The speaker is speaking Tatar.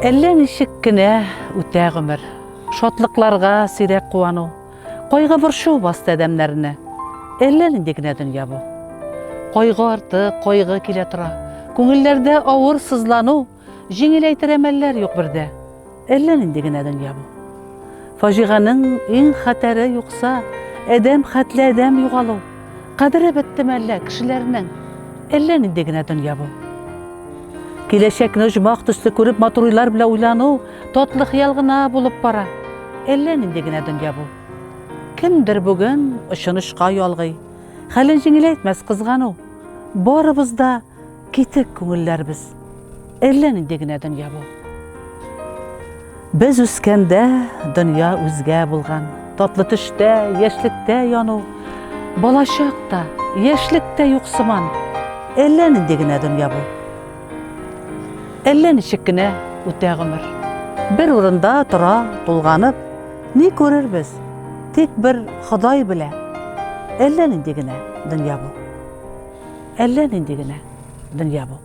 Әллә ничек кенә үтә гомер. Шатлыкларга сирәк куану, кайгы-борчу басты адәмнәрне. Әллә нинди генә дөнья бу. Кайгы арты кайгы килә тора. Күңелләрдә авыр сызлану, җиңеләйтер әмәлләр юк бердә. Әллә нинди генә дөнья бу. Фаҗиганең иң хәтәре юкса, адәм хәтле адәм югалу. Кадере бетте мәллә кешеләрнең? Әллә нинди генә дөнья бу. Киләчәкне оҗмах төсле күреп матур уйлар белән уйлану татлы хыял гына булып бара. Әллә нинди генә дөнья бу. Кемдер бүген очын очка ялгый. Хәлен җиңеләйтмәс кызгану. Барыбыз да китек күңелләрбез. Әллә нинди генә дөнья бу. Без үскәндә дөнья үзгә булган. Татлы төштә, яшьлектә яну. Балачак та, яшьлек тә юк сыман. Әллә нинди генә дөнья бу. Әллә ничек кенә үтә гомер. Бер урында тора, тулганып, ни күрербез? Тик бер Ходай белә. Әллә нинди генә дөнья бу. Әллә нинди генә дөнья бу.